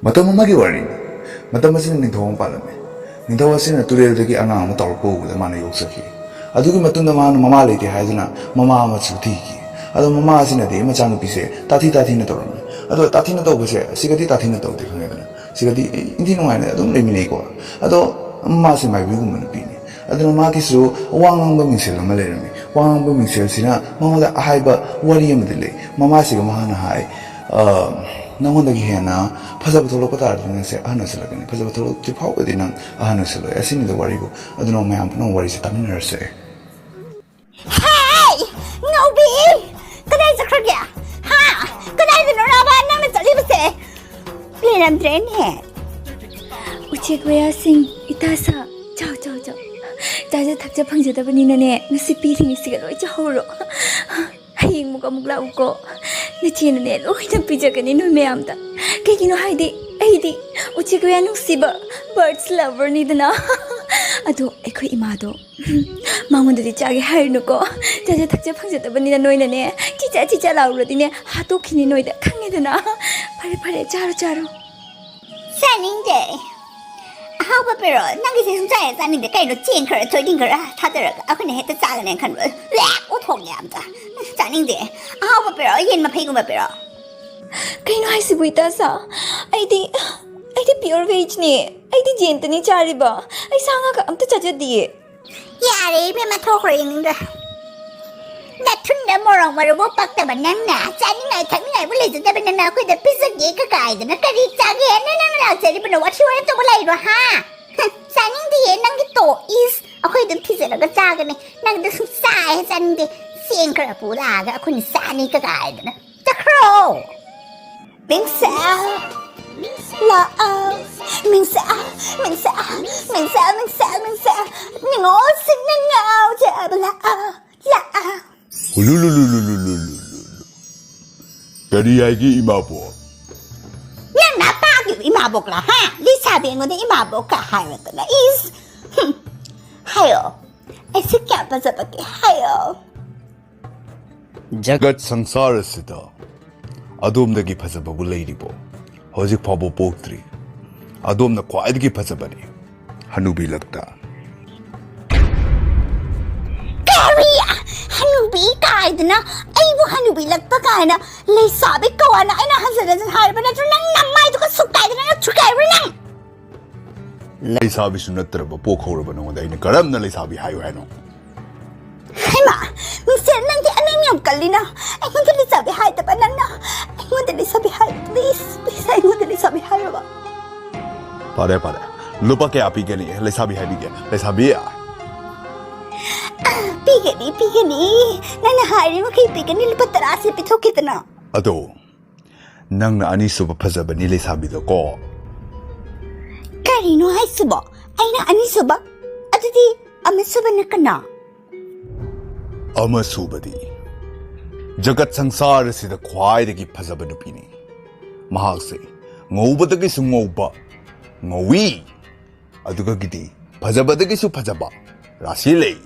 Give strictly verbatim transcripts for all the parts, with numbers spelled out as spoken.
ꯃꯇꯝ ꯑꯃꯒꯤ ꯋꯥꯔꯤꯅꯤ꯫ ꯃꯇꯝ ꯑꯁꯤꯗ ꯅꯤꯡꯊꯧ ꯑꯃ ꯄꯥꯜꯂꯝꯃꯤ꯫ ꯅꯤꯡꯊꯧ ꯑꯁꯤꯅ ꯇꯨꯔꯦꯜꯗꯒꯤ ꯑꯉꯥꯡ ꯑꯃ ꯇꯥꯎꯔꯛꯄ ꯎꯕꯗ ꯃꯥꯅ ꯌꯣꯛꯆꯈꯤ꯫ ꯑꯗꯨꯒꯤ ꯃꯇꯨꯡꯗ ꯃꯥꯅ ꯃꯃꯥ ꯂꯩꯇꯦ ꯍꯥꯏꯗꯨꯅ ꯃꯃꯥ ꯑꯃꯁꯨ ꯊꯤꯈꯤ꯫ ꯑꯗꯣ ꯃꯃꯥ ꯑꯁꯤꯅꯗꯤ ꯃꯆꯥꯅꯨꯄꯤꯁꯦ ꯇꯥꯊꯤ ꯇꯥꯊꯤꯅ ꯇꯧꯔꯝꯃꯤ꯫ ꯑꯗꯣ ꯇꯥꯊꯤꯅ ꯇꯧꯕꯁꯦ ꯁꯤꯒꯗꯤ ꯇꯥꯊꯤꯅ ꯇꯧꯗꯦ, ꯈꯪꯉꯦꯗꯅ꯫ ꯁꯤꯒꯗꯤ ꯏꯟꯊꯤ ꯅꯨꯡꯉꯥꯏꯅ ꯑꯗꯨꯝ ꯂꯩꯃꯤꯟꯅꯩꯀꯣ꯫ ꯑꯗꯣ ꯃꯃꯥꯁꯦ ꯃꯥꯏꯕꯤꯒꯨꯝꯕ ꯅꯨꯄꯤꯅꯤ꯫ ꯑꯗꯨꯅ ꯃꯥꯒꯤꯁꯨ ꯋꯥ ꯉꯥꯡꯕ ꯃꯤꯡꯁꯦꯜ ꯑꯃ ꯂꯩꯔꯝꯃꯤ꯫ ꯋꯥ ꯉꯥꯡꯕ ꯃꯤꯡꯁꯦꯜꯁꯤꯅ ꯃꯉꯣꯟꯗ ꯑꯍꯥꯏꯕ ꯋꯥꯔꯤ ꯑꯃꯗꯤ ꯂꯩ꯫ ꯃꯃꯥꯁꯤꯒ ꯃꯥꯅ ꯍꯥꯏ, "ꯑ, ꯅꯉꯣꯟꯗꯒꯤ ꯍꯦꯟꯅ ꯐꯖꯕ ꯊꯣꯛꯂꯛꯄ ꯇꯥꯔꯗꯤ ꯅꯪꯁꯦ ꯑꯍꯟ ꯑꯣꯏꯁꯤꯜꯂꯛꯀꯅꯤ꯫ ꯐꯖꯕ ꯊꯣꯛꯂꯛꯇ꯭ꯔꯤ ꯐꯥꯎꯕꯗꯤ ꯅꯪ ꯑꯍꯟ ꯑꯣꯏꯁꯤꯜꯂꯣꯏ꯫" ꯑꯁꯤꯅꯤꯗ ꯋꯥꯔꯤꯕꯨ꯫ ꯑꯗꯨꯅ ꯃꯌꯥꯝ ꯄꯨꯝꯅꯃꯛ ꯋꯥꯔꯤꯁꯦ ꯇꯥꯃꯤꯟꯅꯔꯁꯦ꯫ ꯍꯦ! ꯉꯧꯕꯤ! ꯀꯗꯥꯏ ꯆꯠꯈ꯭ꯔꯒꯦ? ꯍꯥ? ꯀꯗꯥꯏꯗꯅꯣ ꯔꯥꯕ ꯅꯪꯅ ꯆꯠꯂꯤꯕꯁꯦ? ꯂꯩꯔꯝꯗ꯭ꯔꯦꯅꯦ꯫ ꯎꯆꯦꯛ ꯋꯥꯌꯥꯁꯤꯡ, ꯏꯇꯥ ꯁꯥ, ꯆꯥꯎ, ꯆꯥꯎ, ꯆꯥꯎ꯫ ꯆꯥꯖ ꯊꯛꯆ ꯐꯪꯖꯗꯕꯅꯤꯅꯅꯦ, ꯉꯁꯤ ꯄꯤꯔꯤꯉꯩꯁꯤꯒ ꯂꯣꯏ ꯆꯥꯍꯧꯔꯣ꯫ ꯍꯌꯦꯡꯃꯨꯛ ꯑꯃꯨꯛ ꯂꯥꯛꯎꯀꯣ꯫ ꯅꯆꯦꯅꯅꯦ, ꯂꯣꯏꯅ ꯄꯤꯖꯒꯅꯤ ꯅꯣꯏ ꯃꯌꯥꯝꯗ꯫ ꯀꯩꯒꯤꯅꯣ ꯍꯥꯏꯗꯤ, ꯑꯩꯗꯤ ꯎꯆꯦꯛ ꯋꯥꯌꯥ ꯅꯨꯡꯁꯤꯕ, birds lover ꯅꯤꯗꯅ꯫ ꯑꯗꯣ ꯑꯩꯈꯣꯏ ꯏꯃꯥꯗꯣ ꯃꯉꯣꯟꯗꯗꯤ ꯆꯥꯒꯦ ꯍꯥꯏꯔꯨꯅꯨꯀꯣ꯫ ꯆꯥꯖ ꯊꯛꯆ ꯐꯪꯖꯗꯕꯅꯤꯅ ꯅꯣꯏꯅꯅꯦ, ꯆꯤꯆꯥ ꯆꯤꯆꯥ ꯂꯥꯎꯔꯗꯤꯅꯦ, ꯍꯥꯠꯇꯣꯛꯈꯤꯅꯤ ꯅꯣꯏꯗ, ꯈꯪꯉꯦꯗꯅ꯫ ꯐꯔꯦ, ꯐꯔꯦ, ꯆꯥꯔꯣ, ꯆꯥꯔꯣ꯫ ꯆꯥꯅꯤꯡꯗꯦ꯫ ꯑꯍꯥꯎꯕ ꯄꯤꯔꯛꯑꯣ꯫ ꯅꯪꯒꯤꯁꯦ ꯁꯨꯡꯆꯥ ꯍꯦꯛ ꯆꯥꯅꯤꯡꯗꯦ꯫ ꯀꯩꯅꯣ, ꯆꯦꯡ ꯈꯔ, ꯊꯣꯏꯗꯤꯡ ꯈꯔ ꯊꯥꯗꯔꯒ ꯑꯩꯈꯣꯏꯅ ꯍꯦꯛꯇ ꯆꯥꯒꯅꯦꯅ ꯈꯟꯕ꯭ꯔꯣ? ꯂꯦꯛ! ꯑꯣꯊꯣꯛꯅꯦ ꯑꯝꯇ꯫ ꯆꯥꯅꯤꯡꯗꯦ꯫ ꯑꯍꯥꯎꯕ ꯄꯤꯔꯛꯑꯣ, ꯌꯦꯟ ꯃꯐꯩꯒꯨꯝꯕ ꯄꯤꯔꯛꯑꯣ꯫ ꯀꯩꯅꯣ ꯍꯥꯏꯁꯤꯕꯨ, ꯏꯇꯥ ꯁꯥ? ꯑꯩꯗꯤ, ꯑꯩꯗꯤ pure veg ꯅꯦ꯫ ꯑꯩꯗꯤ ꯌꯦꯟꯇꯅꯤ ꯆꯥꯔꯤꯕ꯫ ꯑꯩ ꯁꯥ ꯉꯥꯒ ꯑꯝꯇ ꯆꯥꯖꯗꯤꯌꯦ꯫ ꯌꯥꯔꯦ ꯏꯕꯦꯝꯃ, ꯊꯣꯛꯈ꯭ꯔꯣ ꯌꯦꯡꯅꯤꯡꯗ꯭ꯔꯦ꯫ ꯅꯊꯨꯟꯗ ꯃꯣꯔꯣꯛ ꯃꯔꯨꯕꯨ ꯄꯛꯇꯕ ꯅꯪꯅ, ꯆꯥꯅꯤꯡꯉꯥꯏ ꯊꯛꯅꯤꯡꯉꯥꯏꯕꯨ ꯂꯩꯖꯗꯕ ꯅꯪꯅ ꯑꯩꯈꯣꯏꯗ ꯄꯤꯖꯒꯦ ꯀꯥꯏꯗꯅ ꯀꯔꯤ ꯆꯥꯒꯦ ꯍꯥꯏꯅ ꯅꯪꯅ ꯂꯥꯛꯆꯔꯤꯕꯅꯣ? ꯋꯥꯊꯤ ꯋꯥꯔꯦꯝ ꯇꯧꯕ ꯂꯥꯛꯏꯔꯣ, ꯍꯥ? ꯍ, ꯆꯥꯅꯤꯡꯗꯤꯌꯦ ꯅꯪꯒꯤ ꯇꯣ꯫ ꯏꯁ, ꯑꯩꯈꯣꯏ ꯑꯗꯨꯝ ꯊꯤꯖꯔꯒ ꯆꯥꯒꯅꯤ꯫ ꯅꯪꯗꯤ ꯁꯨꯡꯆꯥ ꯍꯦꯛ ꯆꯥꯅꯤꯡꯗꯦ꯫ ꯆꯦꯡ ꯈꯔ ꯄꯨ ꯂꯥꯛꯑꯒ ꯑꯩꯈꯣꯏꯅ ꯆꯥꯅꯤ ꯀꯥꯏꯗꯅ꯫ ꯆꯠꯈ꯭ꯔꯣ! ꯃꯤꯡꯁꯦꯜ! ꯂꯥꯛꯑꯣ! ꯃꯤꯡꯁꯦꯜ! ꯃꯤꯡꯁꯦꯜ! ꯃꯤꯡꯁꯦꯜ! ꯃꯤꯡꯁꯦꯜ! ꯃꯤꯡꯁꯦꯜ! ꯅꯤꯉꯣꯜꯁꯤꯡꯅ ꯉꯥꯎꯖꯕ ꯂꯥꯛꯑꯣ! ꯂꯥꯛꯑꯣ! ꯎꯂꯨꯂꯨꯂꯨꯂꯨꯂꯨꯂꯨꯂꯨꯂꯨ꯫ ꯀꯔꯤ ꯍꯥꯏꯒꯦ, ꯏꯃꯥꯕꯣꯛ? ꯅꯪ ꯅꯄꯥꯒꯤ ꯏꯃꯥꯕꯣꯛꯂ, ꯍꯥ? ꯂꯤꯁꯥꯕꯤ ꯑꯩꯉꯣꯟꯗ ꯏꯃꯥꯕꯣꯛꯀ ꯍꯥꯏꯔꯗꯅ, ꯏꯁ! ꯍꯨꯝ꯫ ꯍꯥꯏꯌꯣ꯫ ꯑꯩꯁꯦ ꯀꯌꯥ ꯐꯖꯕꯒꯦ? ꯍꯥꯏꯌꯣ꯫ ꯖꯒꯠ ꯁꯪꯁꯥꯔ ꯑꯁꯤꯗ ꯑꯗꯣꯝꯗꯒꯤ ꯐꯖꯕꯕꯨ ꯂꯩꯔꯤꯕꯣ? ꯍꯧꯖꯤꯛ ꯐꯥꯎꯕ ꯄꯣꯛꯇ꯭ꯔꯤ꯫ ꯑꯗꯣꯝꯅ ꯈ꯭ꯋꯥꯏꯗꯒꯤ ꯐꯖꯕꯅꯤ꯫ ꯍꯅꯨꯕꯤ ꯂꯛꯇ꯫ ꯀꯔꯤ? ꯍꯅꯨꯕꯤ ꯀꯥꯏꯗꯅ, ꯑꯩꯕꯨ ꯍꯅꯨꯕꯤ ꯂꯛꯇ ꯀꯥꯏꯅ, ꯂꯩꯁꯥꯕꯤ ꯀꯧꯋꯥꯅ ꯑꯩꯅ ꯍꯟꯖꯤꯟ ꯍꯟꯖꯤꯟ ꯍꯥꯏꯔꯕ ꯅꯠꯇ꯭ꯔꯣ? ꯅꯪ ꯅꯃꯥꯏꯗꯨꯒ ꯁꯨꯛ ꯀꯥꯏꯗꯅ ꯅꯪ ꯁꯨꯛ ꯀꯥꯏꯕ꯭ꯔꯥ ꯅꯪ? ꯂꯩꯁꯥꯕꯤꯁꯨ ꯅꯠꯇ꯭ꯔꯕ ꯄꯣꯛꯍꯧꯔꯕ ꯅꯉꯣꯟꯗ ꯑꯩꯅ ꯀꯔꯝꯅ ꯂꯩꯁꯥꯕꯤ ꯍꯥꯏꯌꯨ ꯍꯥꯏꯅꯣ? ꯍꯩꯃꯥ, ꯃꯤꯡꯁꯦꯜ ꯅꯪꯗꯤ ꯑꯅꯦꯝ ꯌꯥꯝ ꯀꯜꯂꯤꯅ꯫ ꯑꯩꯉꯣꯟꯗ ꯂꯩꯁꯥꯕꯤ ꯍꯥꯏꯗꯕ ꯅꯪꯅ꯫ ꯑꯩꯉꯣꯟꯗ ꯂꯩꯁꯥꯕꯤ ꯍꯥꯏ, please, please, ꯑꯩꯉꯣꯟꯗ ꯂꯩꯁꯥꯕꯤ ꯍꯥꯏꯔꯕ? ꯐꯔꯦ, ꯐꯔꯦ꯫ ꯂꯨꯄꯥ ꯀꯌꯥ ꯄꯤꯒꯅꯤ? ꯂꯩꯁꯥꯕꯤ ꯍꯥꯏꯕꯤꯒꯦ꯫ ꯂꯩꯁꯥꯕꯤ꯫ ꯄꯤꯒꯅꯤ, ꯄꯤꯒꯅꯤ꯫ ꯅꯪꯅ ꯍꯥꯏꯔꯤ ꯃꯈꯩ ꯄꯤꯒꯅꯤ꯫ ꯂꯨꯄꯥ ꯇꯔꯥꯁꯦ ꯄꯤꯊꯣꯛꯈꯤꯗꯅ꯫ ꯑꯗꯣ, ꯅꯪꯅ ꯑꯅꯤꯁꯨꯕ ꯐꯖꯕꯅꯤ ꯂꯩꯁꯥꯕꯤꯗꯣ ꯀꯣ꯫ ꯀꯔꯤꯅꯣ ꯍꯥꯏꯁꯤꯕꯣ? ꯑꯩꯅ ꯑꯅꯤꯁꯨꯕ? ꯑꯗꯨꯗꯤ ꯑꯃꯁꯨꯕꯅ ꯀꯅꯥ? ꯑꯃꯁꯨꯕꯗꯤ ꯖꯒꯠ ꯁꯪꯁꯥꯔ ꯑꯁꯤꯗ ꯈ꯭ꯋꯥꯏꯗꯒꯤ ꯐꯖꯕ ꯅꯨꯄꯤꯅꯤ꯫ ꯃꯍꯥꯛꯁꯦ ꯉꯧꯕꯗꯒꯤꯁꯨ ꯉꯧꯕ, ꯉꯧꯏ꯫ ꯑꯗꯨꯒꯒꯤꯗꯤ ꯐꯖꯕꯗꯒꯤꯁꯨ ꯐꯖꯕ, ꯔꯥꯁꯤ ꯂꯩ꯫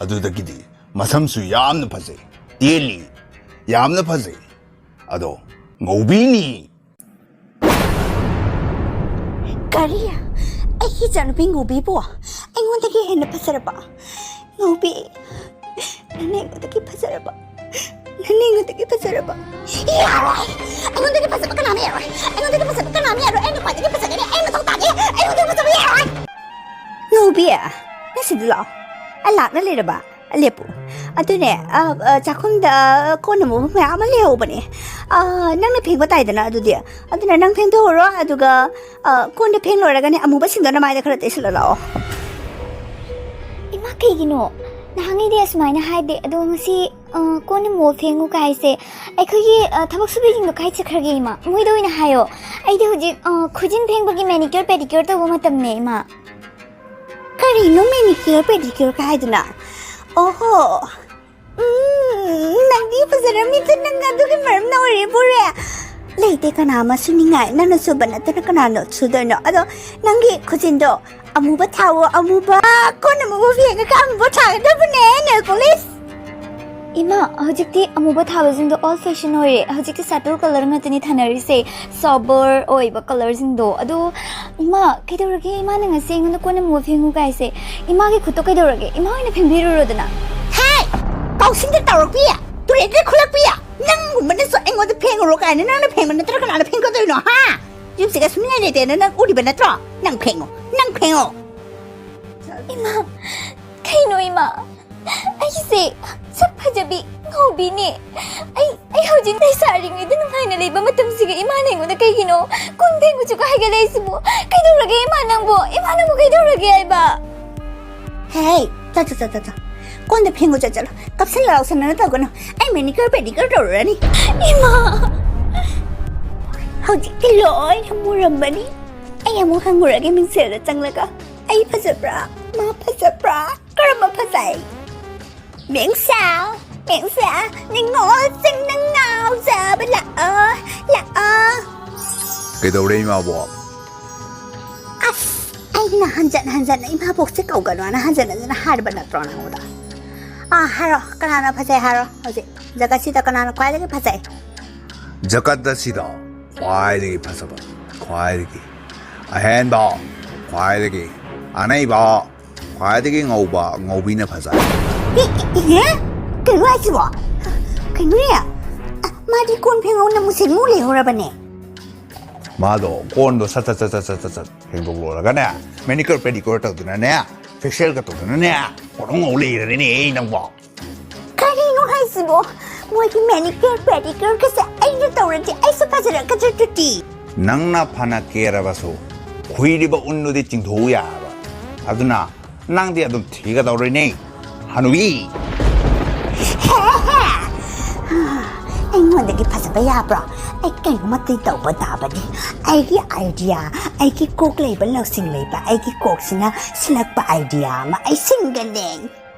ꯑꯗꯨꯗꯒꯤꯗꯤ ꯃꯁꯝꯁꯨ ꯌꯥꯝꯅ ꯐꯖꯩ, ꯇꯦꯜꯂꯤ, ꯌꯥꯝꯅ ꯐꯖꯩ꯫ ꯑꯗꯣ ꯉꯧꯕꯤꯅꯤ꯫ ꯀꯔꯤ? ꯑꯩꯒꯤ ꯏꯆꯥꯅꯨꯄꯤ ꯉꯧꯕꯤꯕꯨ ꯑꯩꯉꯣꯟꯗꯒꯤ ꯍꯦꯟꯅ ꯐꯖꯔꯕ? ꯉꯧꯕꯤ, ꯅꯪꯅ ꯑꯩꯉꯣꯟꯗꯒꯤ ꯐꯖꯔꯕ? ꯅꯪꯅ ꯑꯩꯉꯣꯟꯗꯒꯤ ꯐꯖꯔꯕ? ꯌꯥꯔꯣꯏ! ꯑꯩꯉꯣꯟꯗꯒꯤ ꯐꯖꯕ ꯀꯅꯥꯝ ꯌꯥꯔꯣꯏ! ꯑꯩꯉꯣꯟꯗꯒꯤ ꯐꯖꯕ ꯀꯅꯥꯝ ꯌꯥꯔꯣꯏ! ꯑꯩꯅ ꯈ꯭ꯋꯥꯏꯗꯒꯤ ꯐꯖꯒꯅꯤ! ꯑꯩ ꯃꯊꯧ ꯇꯥꯒꯦ! ꯑꯩꯉꯣꯟꯗꯒꯤ ꯐꯖꯕ ꯌꯥꯔꯣꯏ! ꯉꯧꯕꯤ, ꯅꯪ ꯁꯤꯗ ꯂꯥꯛꯑꯣ꯫ ꯑꯩ ꯂꯥꯛꯅ ꯂꯩꯔꯕ? ꯂꯦꯞꯄꯨ꯫ ꯑꯗꯨꯅꯦ, ꯑ, ꯑ, ꯆꯥꯛꯈꯨꯝꯗ ꯀꯣꯟ ꯑꯃꯨꯕ ꯃꯌꯥꯝ ꯑꯃ ꯂꯩꯍꯧꯕꯅꯦ꯫ ꯑ, ꯅꯪꯅ ꯐꯦꯡꯕ ꯇꯥꯏꯗꯅ ꯑꯗꯨꯗꯤ꯫ ꯑꯗꯨꯅ ꯅꯪ ꯐꯦꯡꯗꯣꯛꯎꯔꯣ, ꯑꯗꯨꯒ, ꯑ, ꯀꯣꯟꯗꯣ ꯐꯦꯡ ꯂꯣꯏꯔꯒꯅꯦ ꯑꯃꯨꯕꯁꯤꯡꯗꯣ ꯅꯃꯥꯏꯗ ꯈꯔ ꯇꯩꯁꯜꯂ ꯂꯥꯛꯑꯣ꯫ ꯏꯃꯥ, ꯀꯩꯒꯤꯅꯣ? ꯅꯍꯥꯟꯉꯩꯗꯤ ꯑꯁꯨꯃꯥꯏꯅ ꯍꯥꯏꯗꯦ, ꯑꯗꯣ ꯉꯁꯤ, ꯑ, ꯀꯣꯟ ꯑꯃꯨꯕ ꯐꯦꯡꯉꯨ ꯀꯥꯏꯁꯦ꯫ ꯑꯩꯈꯣꯏꯒꯤ, ꯑ, ꯊꯕꯛ ꯁꯨꯕꯤꯁꯤꯡꯗꯣ ꯀꯥꯏ ꯆꯠꯈ꯭ꯔꯒꯦ, ꯏꯃꯥ? ꯃꯣꯏꯗ ꯑꯣꯏꯅ ꯍꯥꯏꯌꯣ꯫ ꯑꯩꯗꯤ ꯍꯧꯖꯤꯛ, ꯑ, ꯈꯨꯖꯤꯟ ꯐꯦꯡꯕꯒꯤ manicure pedicure ꯇꯧꯕ ꯃꯇꯝꯅꯦ, ꯏꯃꯥ꯫ ꯀꯔꯤꯅꯣ manicure pedicure ꯀꯥꯏꯗꯨꯅ? ꯑꯣꯍꯣ, ꯎꯝ, ꯅꯪꯗꯤ ꯐꯖꯔꯝꯃꯤꯗ, ꯅꯪ ꯑꯗꯨꯒꯤ ꯃꯔꯝꯅ ꯑꯣꯏꯔꯦ ꯕꯨꯔꯦ꯫ ꯂꯩꯇꯦ ꯀꯅꯥ ꯑꯃ ꯁꯨꯅꯤꯡꯉꯥꯏ, ꯅꯪꯅ ꯁꯨꯕ ꯅꯠꯇꯅ ꯀꯅꯥꯅꯣ ꯁꯨꯗꯣꯏꯅꯣ? ꯑꯗꯣ ꯅꯪꯒꯤ ꯈꯨꯖꯤꯟꯗꯣ ꯑꯃꯨꯕ ꯊꯥꯎꯑꯣ, ꯑꯃꯨꯕ꯫ ꯀꯣꯟ ꯑꯃꯨꯕ ꯐꯦꯡꯉꯒ ꯑꯃꯨꯕ ꯊꯥꯒꯗꯕꯅꯦ, nail polish꯫ ꯏꯃꯥ, ꯍꯧꯖꯤꯛꯇꯤ ꯑꯃꯨꯕ ꯊꯥꯕꯁꯤꯡꯗꯣ old fashion ꯑꯣꯏꯔꯦ꯫ ꯍꯧꯖꯤꯛꯇꯤ subtle colour ꯉꯥꯛꯇꯅꯤ ꯊꯥꯅꯔꯤꯁꯦ, sober ꯑꯣꯏꯕ colourꯁꯤꯡꯗꯣ꯫ ꯑꯗꯣ ꯏꯃꯥ, ꯀꯩꯗꯧꯔꯒꯦ? ꯏꯃꯥꯅ ꯉꯁꯤ ꯑꯩꯉꯣꯟꯗ ꯀꯣꯟ ꯑꯃꯨꯕ ꯐꯦꯡꯉꯨ ꯀꯥꯏꯁꯦ꯫ ꯏꯃꯥꯒꯤ ꯈꯨꯠꯇꯣ ꯀꯩꯗꯧꯔꯒꯦ? ꯏꯃꯥ ꯑꯣꯏꯅ ꯐꯦꯡꯕꯤꯔꯨꯔꯣꯗꯅ꯫ ꯍꯦ! ꯀꯥꯎꯁꯤꯡꯗ ꯇꯧꯔꯛꯄꯤ! ꯇꯨꯔꯦꯟꯗ ꯈꯨꯜꯂꯛꯄꯤ! ꯅꯪꯒꯨꯝꯕꯅꯁꯨ ꯑꯩꯉꯣꯟꯗ ꯐꯦꯡꯉꯨꯔꯣ ꯀꯥꯏꯅ ꯅꯪꯅ ꯐꯦꯡꯕ ꯅꯠꯇ꯭ꯔ ꯀꯅꯥꯅ ꯐꯦꯡꯒꯗꯣꯏꯅꯣ, ꯍꯥ? ꯌꯨꯝꯁꯤꯒ ꯁꯨꯡꯅꯤꯡꯉꯥꯏ ꯂꯩꯇꯦꯅ ꯅꯪ ꯎꯔꯤꯕ ꯅꯠꯇ꯭ꯔꯣ? ꯅꯪ ꯐꯦꯡꯉꯣ, ꯅꯪ ꯐꯦꯡꯉꯣ꯫ ꯏꯃꯥ, ꯀꯩꯅꯣ ꯏꯃꯥ? ꯑꯩꯁꯦ ꯁꯛ ꯐꯖꯕꯤ ꯉꯧꯕꯤꯅꯦ꯫ ꯑꯩ, ꯑꯩ ꯍꯧꯖꯤꯛ ꯂꯩꯁꯥꯔꯤꯉꯩꯗ ꯅꯨꯡꯉꯥꯏꯅ ꯂꯩꯕ ꯃꯇꯝꯁꯤꯒ ꯏꯃꯥꯅ ꯑꯩꯉꯣꯟꯗ ꯀꯩꯒꯤꯅꯣ ꯀꯣꯟ ꯐꯦꯡꯉꯨ ꯆꯣꯒ ꯍꯥꯏꯒꯠꯂꯛꯏꯁꯤꯕꯨ? ꯀꯩꯗꯧꯔꯒꯦ ꯏꯃꯥ ꯅꯪꯕꯨ? ꯏꯃꯥ ꯅꯪꯕꯨ ꯀꯩꯗꯧꯔꯒꯦ ꯍꯥꯏꯕ? ꯍꯦ, ꯆꯠ, ꯆꯠ, ꯆꯠ, ꯆꯠ, ꯆꯠ꯫ ꯀꯣꯟꯗ ꯐꯦꯡꯉꯨ ꯆꯠ, ꯆꯠꯂꯣ꯫ ꯀꯞꯁꯟꯅ ꯂꯥꯎꯁꯟꯅꯅ ꯇꯧꯒꯅꯨ꯫ ꯑꯩ manicure pedicure ꯇꯧꯔꯨꯔꯅꯤ꯫ ꯏꯃꯥ! ꯍꯧꯖꯤꯛꯇꯤ ꯂꯣꯏꯅ ꯃꯨꯔꯝꯃꯅꯤ꯫ ꯑꯩ ꯑꯃꯨꯛ ꯍꯪꯉꯨꯔꯒꯦ ꯃꯤꯡꯁꯦꯜꯗ ꯆꯪꯂꯒ꯫ ꯑꯩ ꯐꯖꯕ꯭ꯔꯥ? ꯃꯥ ꯐꯖꯕ꯭ꯔꯥ? ꯀꯔꯝꯕ ꯐꯖꯩ? ꯃꯤꯡꯁꯦꯜ, ꯃꯤꯡꯁꯦꯜ, ꯅꯤꯡꯉꯣꯜꯁꯤꯡꯅ ꯉꯥꯎꯖꯕ ꯂꯥꯛꯑꯣ, ꯂꯥꯛꯑꯣ꯫ ꯀꯩꯗꯧꯔꯦ, ꯏꯃꯥꯕꯣꯛ? ꯑꯁ, ꯑꯩꯅ ꯍꯟꯖꯟ ꯍꯟꯖꯟꯅ ꯏꯃꯥꯕꯣꯛꯁꯦ ꯀꯧꯒꯅꯣꯅ ꯍꯟꯖꯟ ꯍꯟꯖꯟꯅ ꯍꯥꯏꯔꯕ ꯅꯠꯇ꯭ꯔꯣ ꯅꯉꯣꯟꯗ? ꯑꯥ, ꯍꯥꯏꯔꯣ, ꯀꯅꯥꯅ ꯐꯖꯩ ꯍꯥꯏꯔꯣ ꯍꯧꯖꯤꯛ꯫ ꯖꯒꯠꯁꯤꯗ ꯀꯅꯥꯅ ꯈ꯭ꯋꯥꯏꯗꯒꯤ ꯐꯖꯩ? ꯖꯒꯠ ꯑꯁꯤꯗ ꯈ꯭ꯋꯥꯏꯗꯒꯤ ꯐꯖꯕ, ꯈ꯭ꯋꯥꯏꯗꯒꯤ ꯑꯍꯦꯟꯕ, ꯈ꯭ꯋꯥꯏꯗꯒꯤ ꯑꯅꯩꯕ, ꯈ꯭ꯋꯥꯏꯗꯒꯤ ꯉꯧꯕ ꯉꯧꯕꯤꯅ ꯐꯖꯩ꯫ ꯏ-, ꯏ-, ꯏꯍꯦ? ꯀꯩꯅꯣ ꯍꯥꯏꯁꯤꯕꯣ? ꯀꯩꯅꯣꯅꯦ? ꯑ, ꯃꯥꯗꯤ ꯀꯣꯟ ꯐꯦꯡꯍꯧꯅ ꯃꯨꯁꯤꯟ ꯃꯨ ꯂꯩꯍꯧꯔꯕꯅꯦ꯫ ꯃꯥꯗꯣ ꯀꯣꯟꯗꯣ ꯁꯠ ꯁꯠ ꯁꯠ ꯁꯠ ꯁꯠ ꯁꯠ ꯐꯦꯡꯗꯣꯛꯂꯨꯔꯒꯅꯦ, manicure pedicure ꯇꯧꯗꯅꯅꯦ, facial ꯒ ꯇꯧꯗꯅꯅꯦ, ꯀꯣꯟ ꯉꯧ ꯂꯩꯔꯅꯤꯅꯦ ꯅꯪꯕꯣ꯫ ꯀꯔꯤꯅꯣ ꯍꯥꯏꯁꯤꯕꯣ? ꯃꯣꯏꯒꯤ manicure pedicure ꯒꯁꯦ ꯑꯩꯅ ꯇꯧꯔꯗꯤ ꯑꯩꯁꯨ ꯐꯖꯔꯛꯀꯗ꯭ꯔꯗꯨꯗꯤ? ꯅꯪꯅ ꯐꯅ ꯀꯦꯔꯕꯁꯨ ꯈꯨꯏꯔꯤꯕ ꯎꯟꯗꯨꯗꯤ ꯆꯤꯡꯊꯣꯛꯎ ꯌꯥꯔꯕ꯫ ꯑꯗꯨꯅ ꯅꯪꯗꯤ ꯑꯗꯨꯝ ꯊꯤꯒꯗꯧꯔꯤꯅꯦ, ꯍꯅꯨꯕꯤ꯫ ꯍꯦ, ꯍꯦ꯫ ꯑꯩꯉꯣꯟꯗꯒꯤ ꯐꯖꯕ ꯌꯥꯕ꯭ꯔꯣ? ꯑꯩ ꯀꯩꯅꯣꯃꯇ ꯇꯧꯕ ꯇꯥꯕꯅꯤ꯫ ꯑꯩꯒꯤ idea, ꯑꯩꯒꯤ ꯀꯣꯛ ꯂꯩꯕ ꯂꯧꯁꯤꯡ ꯂꯩꯕ ꯑꯩꯒꯤ ꯀꯣꯛꯁꯤꯅ ꯁꯤꯜꯂꯛꯄ idea ꯑꯃ ꯑꯩ ꯁꯤꯟꯒꯅꯤ꯫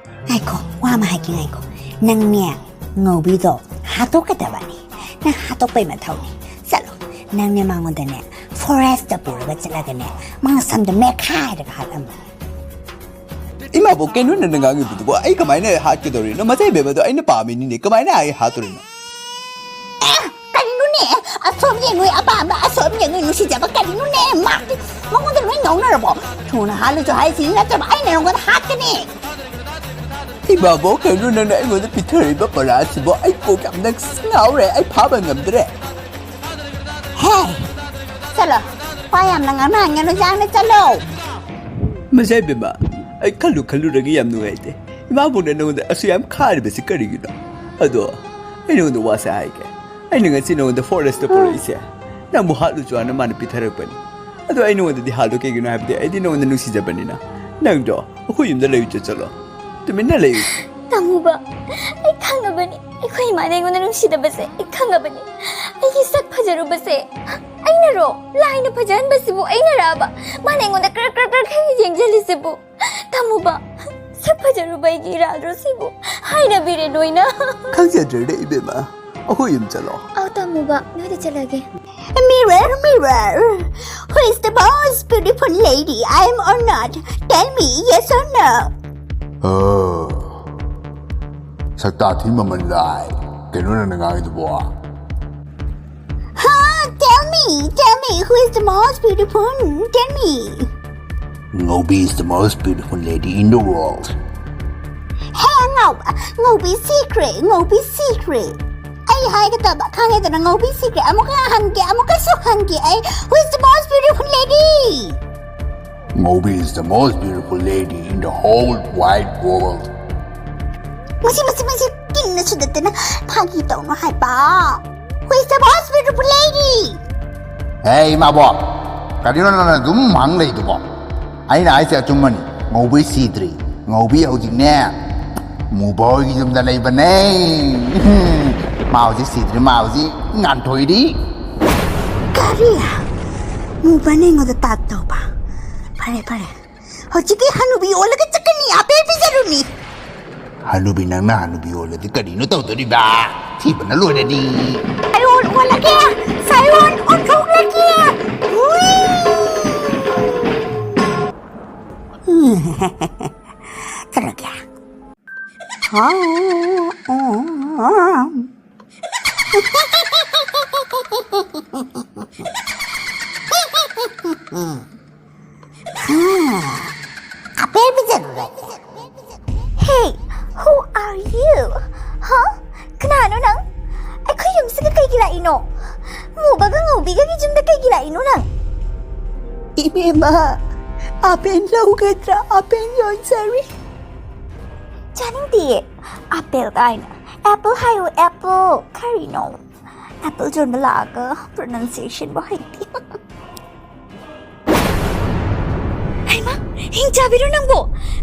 ꯉꯥꯏꯈꯣ, ꯋꯥ ꯑꯃ ꯍꯥꯏꯒꯦ, ꯉꯥꯏꯈꯣ꯫ ꯅꯪꯅꯦ, ꯉꯧꯕꯤꯗꯣ ꯍꯥꯠꯇꯣꯛꯀꯗꯕꯅꯤ꯫ ꯅꯪ ꯍꯥꯠꯇꯣꯛꯄꯩ ꯃꯊꯧꯅꯤ꯫ ꯆꯠꯂꯣ, ꯅꯪꯅꯦ ꯃꯉꯣꯟꯗꯅꯦ, forest ꯇ ꯄꯨꯔꯒ ꯆꯠꯂꯒꯅꯦ, ꯃꯥ ꯁꯝꯗꯣ ꯃꯦꯠꯈꯥꯏꯔꯒ ꯍꯥꯠꯂꯝꯃꯣ꯫ ꯏꯃꯥꯕꯣꯛ, ꯀꯩꯅꯣ ꯅꯪꯅ ꯉꯥꯡꯉꯤꯕꯗꯨꯕꯣ? ꯑꯩ ꯀꯃꯥꯏꯅ ꯍꯥꯠꯀꯗꯧꯔꯤꯅꯣ? ꯃꯆꯥ ꯏꯕꯦꯝꯃꯗꯣ ꯑꯩꯅ ꯄꯥꯝꯃꯤꯅꯤꯅꯦ, ꯀꯃꯥꯏꯅ ꯑꯩ ꯍꯥꯠꯇꯣꯔꯤꯅꯣ? ꯑꯦ, ꯀꯔꯤꯅꯣꯅꯦ? ꯑꯁꯣꯝ ꯌꯦꯡꯉꯨ ꯑꯄꯥꯝꯕ, ꯑꯁꯣꯝ ꯌꯦꯡꯉꯨ ꯅꯨꯡꯁꯤꯖꯕ, ꯀꯔꯤꯅꯣꯅꯦ? ꯃꯥꯗꯤ ꯃꯉꯣꯟꯗ ꯂꯣꯏ ꯉꯥꯎꯅꯔꯕꯣ? ꯊꯨꯅ ꯍꯥꯠꯂꯨꯆꯣ ꯍꯥꯏꯁꯤꯅꯤ, ꯅꯠꯇ꯭ꯔꯕ ꯑꯩꯅ ꯅꯉꯣꯟꯗ ꯍꯥꯠꯀꯅꯤ꯫ ꯏꯃꯥꯕꯣꯛ, ꯀꯩꯅꯣ ꯅꯪꯅ ꯑꯩꯉꯣꯟꯗ ꯄꯤꯊꯔꯛꯏꯕ ꯄꯔꯥꯁꯤꯕꯣ? ꯑꯩ ꯀꯣꯛ ꯌꯥꯝꯅ ꯉꯥꯎꯔꯦ, ꯑꯩ ꯐꯥꯕ ꯉꯝꯗ꯭ꯔꯦ꯫ ꯍꯦ, ꯆꯠꯂꯣ꯫ ꯋꯥ ꯌꯥꯝꯅ ꯉꯥꯡꯅꯍꯟꯒꯅꯨ, ꯌꯥꯡꯅ ꯆꯠꯂꯣ꯫ ꯃꯁꯦ ꯏꯕꯦꯝꯃ, ꯑꯩ ꯈꯜꯂꯨ ꯈꯜꯂꯨꯔꯒ ꯌꯥꯝ ꯅꯨꯡꯉꯥꯏꯇꯦ꯫ ꯏꯃꯥꯕꯣꯛꯅ ꯅꯉꯣꯟꯗ ꯑꯁꯨꯛ ꯌꯥꯝ ꯈꯥꯔꯤꯕꯁꯤ ꯀꯔꯤꯒꯤꯅꯣ? ꯑꯗꯣ ꯑꯩ ꯅꯉꯣꯟꯗ ꯋꯥꯁꯦ ꯍꯥꯏꯒꯦ꯫ ꯑꯩꯅ ꯉꯁꯤ ꯅꯉꯣꯟꯗ ꯐꯣꯔꯦꯁꯇ ꯄꯨꯔꯛꯏꯁꯦ ꯅꯪꯕꯨ ꯍꯥꯠꯂꯨꯆꯣꯅ ꯃꯥꯅ ꯄꯤꯊꯔꯛꯄꯅꯤ꯫ ꯑꯗꯣ ꯑꯩ ꯅꯉꯣꯟꯗꯗꯤ ꯍꯥꯠꯂꯣ, ꯀꯩꯒꯤꯅꯣ ꯍꯥꯏꯕꯗꯤ ꯑꯩꯗꯤ ꯅꯉꯣꯟꯗ ꯅꯨꯡꯁꯤꯖꯕꯅꯤꯅ꯫ ꯅꯪꯗꯣ ꯑꯩꯈꯣꯏ ꯌꯨꯝꯗ ꯂꯩꯔꯨꯆꯣ, ꯆꯠꯂꯣ꯫ ꯇꯨꯃꯤꯟꯅ ꯂꯩꯌꯨ꯫ ꯇꯥꯃꯣꯕ, ꯑꯩ ꯈꯪꯉꯕꯅꯤ꯫ ꯑꯩꯈꯣꯏ ꯏꯃꯥꯅ ꯑꯩꯉꯣꯟꯗ ꯅꯨꯡꯁꯤꯗꯕꯁꯦ ꯑꯩ ꯈꯪꯉꯕꯅꯤ꯫ ꯑꯩꯒꯤ ꯁꯛ ꯐꯖꯔꯨꯕꯁꯦ ꯑꯩꯅꯔꯣ? ꯂꯥꯏꯅ ꯐꯖꯍꯟꯕꯁꯤꯕꯨ ꯑꯩꯅꯔꯕ? ꯃꯥꯅ ꯑꯩꯉꯣꯟꯗ ꯀ꯭ꯔꯛ ꯀ꯭ꯔꯛ ꯀ꯭ꯔꯛ ꯍꯦꯛ ꯌꯦꯡꯁꯤꯜꯂꯤꯁꯤꯕꯨ? ꯇꯥꯃꯣꯕ, ꯁꯛ ꯐꯖꯔꯨꯕ ꯑꯩꯒꯤ ꯏꯔꯥꯜꯔꯣ ꯁꯤꯕꯨ? ꯍꯥꯏꯅꯕꯤꯔꯦ ꯅꯣꯏꯅ꯫ ꯈꯪꯖꯗ꯭ꯔꯦꯗ ꯏꯕꯦꯝꯃ, ꯑꯩꯈꯣꯏ ꯌꯨꯝ ꯆꯠꯂꯣ꯫ ꯑꯧ ꯇꯥꯃꯣꯕ, ꯅꯣꯏꯗ ꯆꯠꯂꯒꯦ꯫ Mirror, mirror, who is the most beautiful lady, I am or not? Tell me, yes or no? ꯑ, ꯁꯛꯇꯥ ꯊꯤ ꯃꯃꯜ ꯂꯥꯏ꯫ ꯀꯩꯅꯣ ꯅꯪꯅ ꯉꯥꯡꯉꯤꯗꯨꯕꯣ? Huh? Tell me, tell me, who is the most beautiful? Tell me. Ngobi is the most beautiful lady in the world. ꯍꯦ ꯑꯉꯥꯎꯕ, ꯉꯧꯕꯤ ꯁꯤꯈ꯭ꯔꯦ, ꯉꯧꯕꯤ ꯁꯤꯈ꯭ꯔꯦ꯫ ꯑꯩ ꯍꯥꯏꯒꯗꯕ ꯈꯪꯉꯦꯗꯅ, ꯉꯧꯕꯤ ꯁꯤꯈ꯭ꯔꯦ꯫ ꯑꯃꯨꯛꯀ ꯍꯪꯒꯦ, ꯑꯃꯨꯛꯀꯁꯨ ꯍꯪꯒꯦ ꯑꯩ, who is the most beautiful lady? Ngobi is the most beautiful lady in the whole wide world. ꯃꯁꯤ, ꯃꯁꯤ, ꯃꯁꯤ ꯀꯤꯟꯅ ꯁꯨꯗꯠꯇꯅ ꯐꯥꯒꯤ ꯇꯧꯅꯨ ꯍꯥꯏꯕ꯫ Who is the most beautiful lady? ꯍꯦ ꯏꯃꯥꯕꯣꯛ, ꯀꯔꯤꯅꯣ ꯅꯪꯅ ꯑꯗꯨꯝ ꯍꯪ ꯂꯩꯗꯨꯕꯣ? ꯑꯩꯅ ꯍꯥꯏꯁꯦ ꯑꯆꯨꯝꯕꯅꯤ꯫ ꯉꯧꯕꯤ ꯁꯤꯗ꯭ꯔꯤ꯫ ꯉꯧꯕꯤ ꯍꯧꯖꯤꯛꯅꯦ ꯃꯨꯕ ꯍꯣꯏꯒꯤ ꯌꯨꯝꯗ ꯂꯩꯕꯅꯦ꯫ ꯃꯥ ꯍꯧꯖꯤꯛ ꯁꯤꯗ꯭ꯔꯤ, ꯃꯥ ꯍꯧꯖꯤꯛ ꯉꯥꯟꯊꯣꯏꯔꯤ꯫ ꯀꯔꯤ? ꯃꯨꯕꯅ ꯑꯩꯉꯣꯟꯗ ꯇꯥꯠ ꯇꯧꯕ? ꯐꯔꯦ, ꯐꯔꯦ, ꯍꯧꯖꯤꯛꯀꯤ ꯍꯅꯨꯕꯤ ꯑꯣꯜꯂꯒ ꯆꯠꯀꯅꯤ, ꯑꯕꯦꯔ ꯄꯤꯖꯔꯨꯅꯤ꯫ ꯍꯅꯨꯕꯤ, ꯅꯪꯅ ꯍꯅꯨꯕꯤ ꯑꯣꯜꯂꯗꯤ ꯀꯔꯤꯅꯣ ꯇꯧꯗꯣꯔꯤꯕ? ꯊꯤꯕꯅ ꯂꯣꯏꯔꯅꯤ꯫ ꯁꯥꯏꯑꯣꯟ ꯑꯣꯜꯂꯒꯦ, ꯁꯥꯏꯑꯣꯟ ꯑꯣꯟꯊꯣꯛꯂꯒꯦ꯫ ꯍꯨꯏ! ꯍꯥꯎ, ꯎꯝ꯫ ꯑꯄꯦꯜ ꯄꯤꯖꯔꯨꯔꯒꯦ꯫ Hey, who are you? ꯍꯥ? ꯀꯅꯥꯅꯣ ꯅꯪ? ꯑꯩꯈꯣꯏ ꯌꯨꯝꯁꯤꯗ ꯀꯩꯒꯤ ꯂꯥꯛꯏꯅꯣ? ꯃꯨꯕꯒ ꯉꯧꯕꯤꯒꯒꯤ ꯌꯨꯝꯗ ꯀꯩꯒꯤ ꯂꯥꯛꯏꯅꯣ ꯅꯪ? ꯏꯕꯦꯝꯃ, ꯑꯄꯦꯜ ꯂꯧꯒꯗ꯭ꯔꯥ? ꯑꯄꯦꯜ ꯌꯣꯟꯖꯔꯤ꯫ ꯆꯥꯅꯤꯡꯗꯤꯌꯦ꯫ ꯑꯄꯦꯜ ꯀꯥꯏꯅ꯫ Apple ꯍꯥꯏꯌꯨ, apple꯫ ꯀꯔꯤꯅꯣ? ꯑꯦꯄꯜ ꯌꯣꯟꯕ ꯂꯥꯛꯑꯒ pronunciationꯕꯨ ꯍꯩꯇꯦ꯫ ꯍꯩꯃꯥ, ꯍꯤꯡꯆꯥꯕꯤꯔꯣ ꯅꯪꯕꯣ?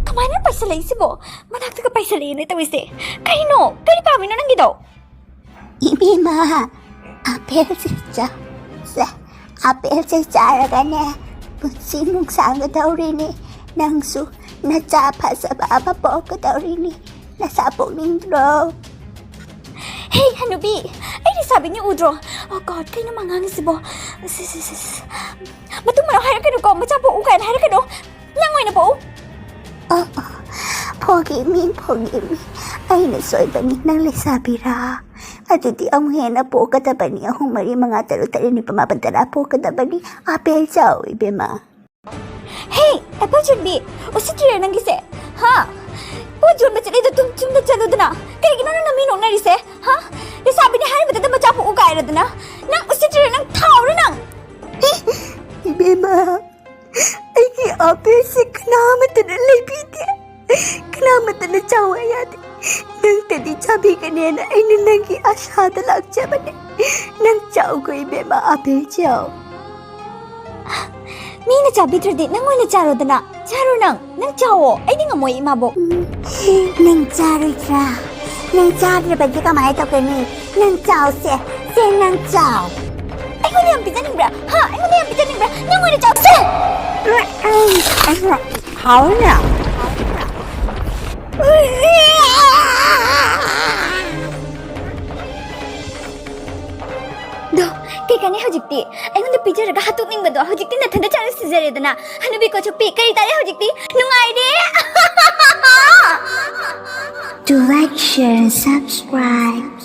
ꯀꯃꯥꯏꯅ ꯄꯥꯏꯁꯜꯂꯛꯏꯁꯤꯕꯣ? ꯃꯅꯥꯛꯇꯒ ꯄꯥꯏꯁꯜꯂꯛꯑꯦꯅꯦ ꯇꯧꯔꯤꯁꯦ꯫ ꯀꯩꯅꯣ? ꯀꯔꯤ ꯄꯥꯝꯃꯤꯅꯣ ꯅꯪꯒꯤꯗꯣ? ꯏꯕꯦꯝꯃ, ꯑꯄꯦꯜꯁꯦ ꯆꯥ-, ꯁꯦ, ꯑꯄꯦꯜꯁꯦ ꯆꯥꯔꯒꯅꯦ, ꯄꯨꯟꯁꯤꯃꯨꯛ ꯁꯥꯡꯒꯗꯧꯔꯤꯅꯤ꯫ ꯅꯪꯁꯨ ꯅꯆꯥ ꯐꯖꯕ ꯑꯃ ꯄꯣꯛꯀꯗꯧꯔꯤꯅꯤ꯫ ꯅꯆꯥ ꯄꯣꯛꯅꯤꯡꯗ꯭ꯔꯣ? ꯍꯦ, ꯍꯅꯨꯕꯤ, ꯑꯩ ꯂꯩꯁꯥꯕꯤꯅꯤ ꯎꯗ꯭ꯔꯣ? Oh God, ꯀꯩꯅꯣ ꯃꯥ ꯉꯥꯡꯉꯤꯁꯤꯕꯣ? ꯁꯤ, ꯁꯤ, ꯁꯤ, ꯁꯤ꯫ ꯃꯇꯨꯡ ꯃꯅꯥꯎ ꯍꯥꯏꯔꯛꯀꯅꯨꯀꯣ, ꯃꯆꯥ ꯄꯣꯛꯎ ꯀꯥꯏꯅ ꯍꯥꯏꯔꯛꯀꯅꯨ꯫ ꯅꯪ ꯑꯣꯏꯅ ꯄꯣꯛꯎ꯫ ꯑꯣ, ꯑꯣ, ꯐꯣꯒꯤꯃꯤ, ꯐꯣꯒꯤꯃꯤ꯫ ꯑꯩꯅ ꯁꯣꯏꯕꯅꯤ, ꯅꯪ ꯂꯩꯁꯥꯕꯤꯔꯥ? ꯑꯗꯨꯗꯤ ꯑꯃꯨꯛ ꯍꯦꯟꯅ ꯄꯣꯛꯀꯗꯕꯅꯤ, ꯑꯍꯨꯝ, ꯃꯔꯤ, ꯃꯉꯥ, ꯇꯔꯨꯛ, ꯇꯔꯦꯠ, ꯅꯤꯄꯥꯜ, ꯃꯥꯄꯜ, ꯇꯔꯥ ꯄꯣꯛꯀꯗꯕꯅꯤ꯫ ꯑꯄꯦꯜ ꯆꯥꯎ, ꯏꯕꯦꯝꯃ꯫ ꯍꯦ, ꯑꯦꯄꯜ ꯌꯣꯟꯕꯤ, ꯎꯁꯤꯠꯇ꯭ꯔꯤꯔꯥ ꯅꯪꯒꯤꯁꯦ? ꯍꯥ? ꯄꯣꯠ ꯌꯣꯟꯕ ꯆꯠꯂꯤꯗꯣ ꯇꯨꯝ ꯌꯨꯝꯗ ꯆꯠꯂꯨꯗꯅ꯫ ꯀꯩꯒꯤꯅꯣ ꯅꯪꯅ ꯃꯤ ꯅꯣꯛꯅꯔꯤꯁꯦ? ꯍꯥ? ꯂꯩꯁꯥꯕꯤꯅꯤ ꯍꯥꯏꯔꯤꯕꯗꯨꯗ ꯃꯆꯥ ꯄꯣꯛꯎ ꯀꯥꯏꯔꯗꯅ? ꯅꯪ ꯎꯁꯤꯠꯇ꯭ꯔꯤꯔꯥ? ꯅꯪ ꯊꯥꯎꯔ ꯅꯪ? ꯏꯕꯦꯝꯃ, ꯑꯩꯒꯤ ꯑꯄꯦꯜꯁꯦ ꯀꯅꯥꯃꯠꯇꯅ ꯂꯩꯕꯤꯗꯦ꯫ ꯀꯅꯥꯃꯠꯇꯅ ꯆꯥꯎ ꯍꯥꯏ ꯌꯥꯗꯦ꯫ ꯅꯪꯇꯗꯤ ꯆꯥꯕꯤꯒꯅꯦꯅ ꯑꯩꯅ ꯅꯪꯒꯤ ꯑꯁꯥꯗ ꯂꯥꯛꯆꯕꯅꯦ꯫ ꯅꯪ ꯆꯥꯎꯈꯣ ꯏꯕꯦꯝꯃ, ꯑꯄꯦꯜ ꯆꯥꯎ꯫ ꯃꯤꯅ ꯆꯥꯕꯤꯗ꯭ꯔꯗꯤ ꯅꯪ ꯑꯣꯏꯅ ꯆꯥꯔꯣꯗꯅ꯫ ꯆꯥꯔꯣ ꯅꯪ꯫ ꯅꯪ ꯆꯥꯎꯋꯣ꯫ ꯑꯩꯗꯤ ꯉꯝꯃꯣꯏ, ꯏꯃꯥꯕꯣꯛ꯫ ꯎꯝ, ꯅꯪ ꯆꯥꯔꯣꯏꯗ꯭ꯔꯥ? ꯅꯪ ꯆꯥꯗ꯭ꯔꯕꯗꯤ ꯀꯃꯥꯏꯅ ꯇꯧꯒꯅꯤ? ꯅꯪ ꯆꯥꯎꯁꯦ꯫ ꯁꯦ, ꯅꯪ ꯆꯥꯎ꯫ ꯑꯩꯉꯣꯟꯗ ꯌꯥꯝ ꯄꯤꯖꯅꯤꯡꯕ꯭ꯔꯥ? ꯍꯥ? ꯑꯩꯉꯣꯟꯗ ꯌꯥꯝ ꯄꯤꯖꯅꯤꯡꯕ꯭ꯔꯥ? ꯅꯪ ꯑꯣꯏꯅ ꯆꯥꯎꯁꯦ꯫ ꯍꯥꯎꯅ꯫ ꯑꯗꯣ, ꯀꯩ ꯀꯥꯟꯅꯩ ꯍꯧꯖꯤꯛꯇꯤ? ꯑꯩꯉꯣꯟꯗ ꯄꯤꯖꯔꯒ ꯍꯥꯠꯇꯣꯛꯅꯤꯡꯕꯗꯣ ꯍꯧꯖꯤꯛꯇꯤ ꯅꯊꯟꯗ ꯆꯥꯔ ꯁꯤꯖꯔꯦꯗꯅ꯫ ꯍꯅꯨꯕꯤ ꯀꯣꯆꯨꯞꯄꯤ, ꯀꯔꯤ ꯇꯥꯔꯦ ꯍꯧꯖꯤꯛꯇꯤ? ꯅꯨꯡꯉꯥꯏꯔꯦ꯫ Do like, share, and subscribe.